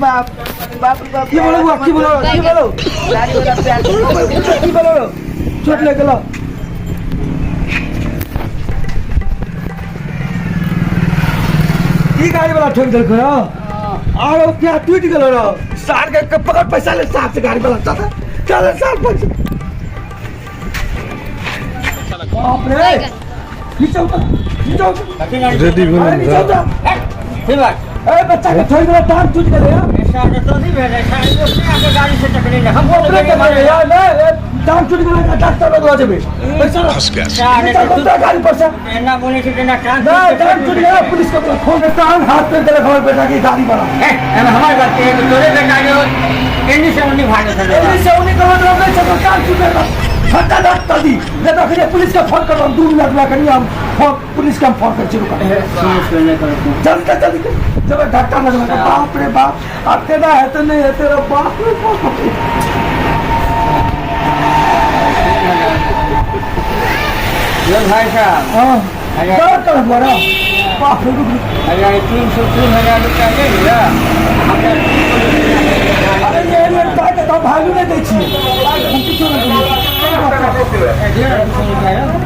बाप, बाप रे बाप। की बोलो बुआ, की बोलो, की बोलो? गाड़ी वाला पैर की बोलो? चोट लग गेलो। ई गाड़ी वाला ठोक देलको रौ। आरो क्या टूटि गेलो रौ। सार के पकड़ पैसा ले सार से गाड़ी वाला चल चल सार पैसा। बाप रे, नीचे उतर, नीचे उतर। रेडी भेल। अरे नीचे उतर। ठीक बात। ए बच्चा के ठोक देला, टांग टूटि गेलै यार। ऐसा तो नहीं भेल, ऐसा आके गाड़ी से टकरेले हम। ओकरे के मारे यार, नहीं ए, टांग टूटि गेलै, डॉक्टर लग लऽ जेबै। पैसा रख। फंस गया। नीचे उतर गाड़ी पर से। एना बोले छै तेना टांग। नहीं, टांग टूटि गेलै, पुलिस के बोला फोन। टांग हाथ पे देलक हमर बेटा के गाड़ी वाला। ए, एमे हमर गलती है कि तोरे बेटा जो एनी से ओनी भागे छलै। एनी से ओनी के मतलब नहीं छै, टांग टूटि गेलै। फटा दे जल्दी, नहीं तो अखने पुलिस के फोन करब। 2 मिनट में कनी हम फोन पुलिस के हम फोन कर छी, रुका। जल्दी कर, जल्दी कर। जब डॉक्टर लग लगा, बाप रे बाप, आब केना हेतै नहि हेतै रे बाप रे बाप। यो भाई साहब। हाँ, दर्द कर बड़ा, बाप रे, रुक रुक। हजार 300 3000 रुपया ले लिअ हमरा। अरे ये पाइ के तऽ वैल्यू नहि दै छियै, पाइ के हम किछो नहि दै।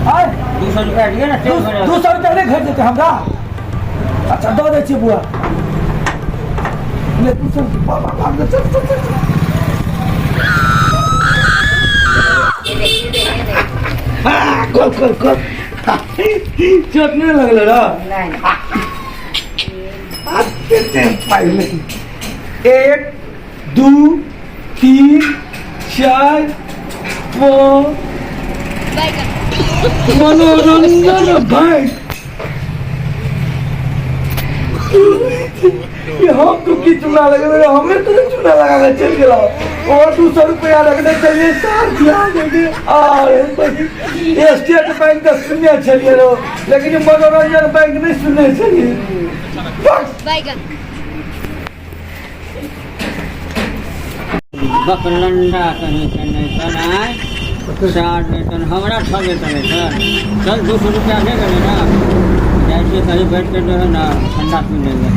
आय। 200 रुपया दिअ ने। 200 रुपया नहि घटि जेतै हमरा? अच्छा, दऽ दै छियै बुआ, ले 200 रुपया। बाबा भाग, चल चल चल चल। खोल खोल खोल। चोट नहि लगलै र? नहीं। पाइ भेलै। 1, 2, 3, 4, 5। मनोरंजन बैंक। ये हम तो की चूना लगे रे, हमें तो नहीं चूना लगा के चल गेलो और 200 रुपया रखने चलिए सार दिया देंगे। और स्टेट बैंक तो सुनने चलिए रो, लेकिन ये मनोरंजन बैंक नहीं सुनने चलिए बस। बैगन। बकलंडा कहीं के नहीं चल आय सार नहीं तन हमरा ठगे चले चल चल। 200 रुपया दे गेलै ने, जाइ छियै कहीं बैठ के जो है ना ठंडा पी लेबै।